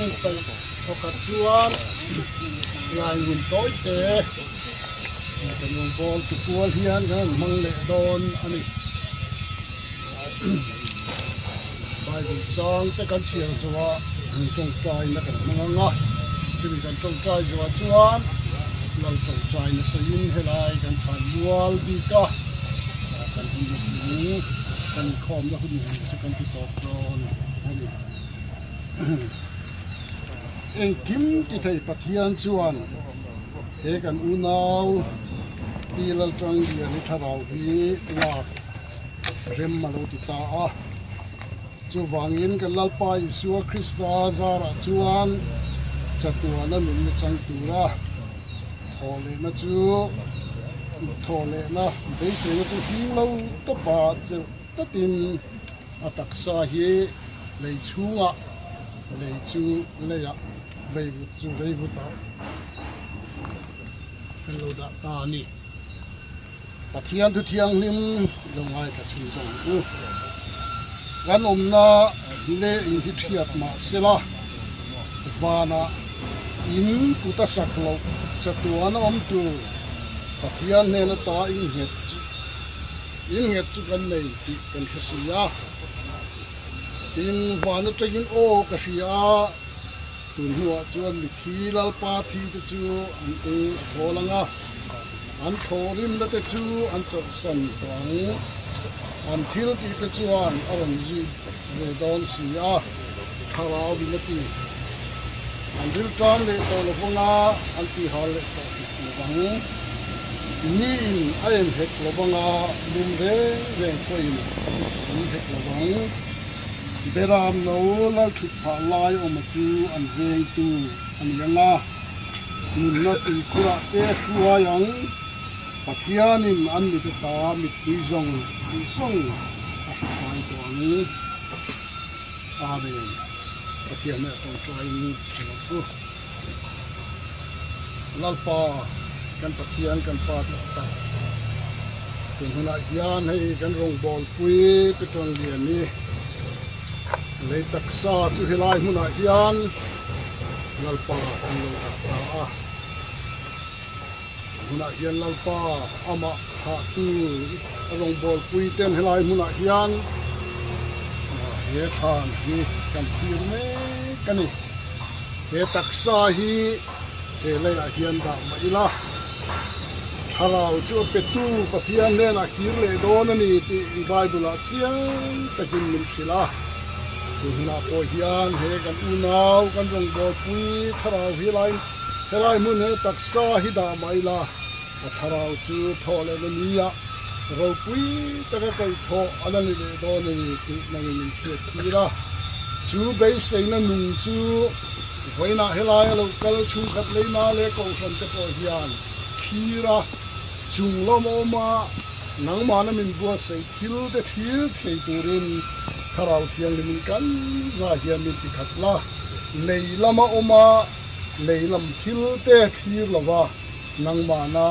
Kan inpeih thawkhat chuan lai ngun tawi te kan rawn bawl tu kual hian kan han hmang leh dawn a ni. Bible chang te kan chhiar zawh a tawngtaina kan hmang ang a, chumi kan tawngtai zawh chuan lal tawngtai nasa in helai kan than mual bik a, kan hun na hming kan inkhawmna hun hming chu kan ti tawp dawn a ni. Engkim ti thei Pathian chuan he kan unau Pi Laltangliani thlarau hi lak rem a lo ti ta a. Chuvangin kan Lalpa Isua Krista zarah chuan chatuana nunna chang tura thawh lehna chu thawh lehna beiseina chu hing lo tawpa chelh tatin a taksa hi lei chhungah lei chu leiah veivut chu veivutah kan lo dah ta a ni. Pathian thu thianghlim lo ngaithla chhun zawng u. Kan awmna leh in hi thiat mah sela, vanah in kut a sak loh chatuan a awm tur Pathian hnen ata innghet chu innghet chu kan nei tih kan hre si a. Tin, van atangin aw ka hria a, Tun hnuah chuan mithi Lalpa thi te chu an eng a thawl ang a, an thawhrimna te chu an chawlhsan tawh ang. An thil tih te chuan a rawn zui ve dawn si a, thlarau in a ti. An rilṭam leh tawh lo vang a, an tihal leh tawh hek lo vang. Miin a en hek lo vang a, lum reng reng pawhin a hmu hek lo vang. Beram lo lal thut phah lai awma chu an vengtu a ni ang a, nunna tuikhurah te hruai ang. Pathianin an mite ta mittui zawng zawng a hre fai tawh ang. Amen. Pathian hmeh tawngtaiin a lo pu. Lalpa kan Pathian kan Pa duh tak tun hunah hian hei kan rawngbawlpui Petrol lian hi lei taksa chu helai hmunah hian Lalpa kan lo dah ta a, tun hunah hian Lalpa amah thahtu a rawngbawlpui ten helai hmunah hian he thlan hi kan thlir mek a ni. He taksa hi he leiah hian dah mah ila, thlarau chu a petu Pathian hnenah kir leh dawn a ni tih Bible-ah chiang takin min hrilh a. Tun hunah pawh hian he kan unau, kan rawngbawlpui thlarau hi lai helai hmun he taksa hi dah mah ila, a thlarau chu thawh leh na nia ropui taka kaihthawh a la ni leh dawn a ni tih nangin min hriat tir a. Chu beiseina nung chu vawiinah helai a lo kal chhungkhat leina leh kohhran te pawh hian thlir a, chung lawm awma nangmahna min buatsaih thil te thlir thei turin Thlarau Thianghlimin kan za hian min tikhat la, lei lama awma lei lam thil te thlir lova Nangmahna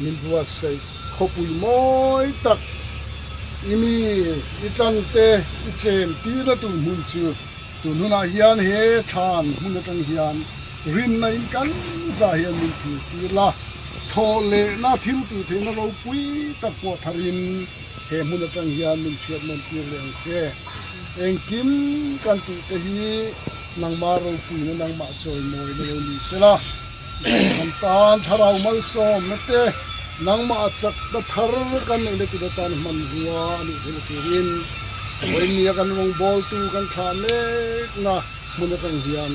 min buatsaih khawpui mawi tak i mi i tlante i chen tirna tur hmun chu tun hunah hian he thlan hmun atang hian rinna in kan za hian min thlir tir la, thawh lehna thil tih theihna ropui tak pawh tharin he hmun atang hian min hriat nawn tir leh ang che. Engkim kan tih te hi nangmah ropuina nangmah chawimawina lo ni sela. Kan tan thlarau malsawmna te, nangmah a chakna thar kan neihna tur atan hmanrua a nih theihna turin vawinia kan rawngbawltu kan thlah mekna hmun atang hian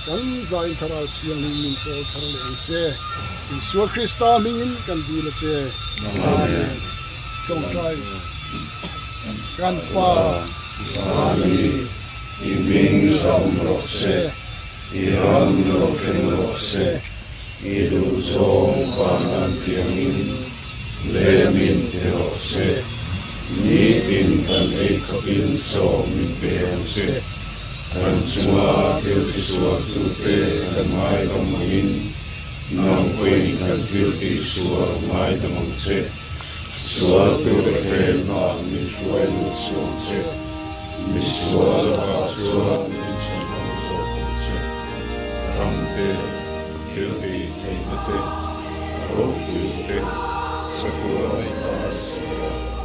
kan zain thlarau thianghlim min pawl thar leh ang che. Isua Krista hmingin kan dil a che. Amen. Tawngtai kan Pa. Vani, i hming zam rawh se. I ram lo thleng rawh se, i duh zawng van an piangin lemin ti rawh se, nitin kan ei khawpin chaw min pe ang che, kan chunga thil tisualtute kan ngaidam angin nang pawhin kan thil tihsual ngaidam ang che, sualtu leh hmelhna min hruai lut suh ang che. Misual lakah chuan min chhan dang zawk ang che. Ram te, thiltih theihna te, ropuina te, chatuan a ni ta si a.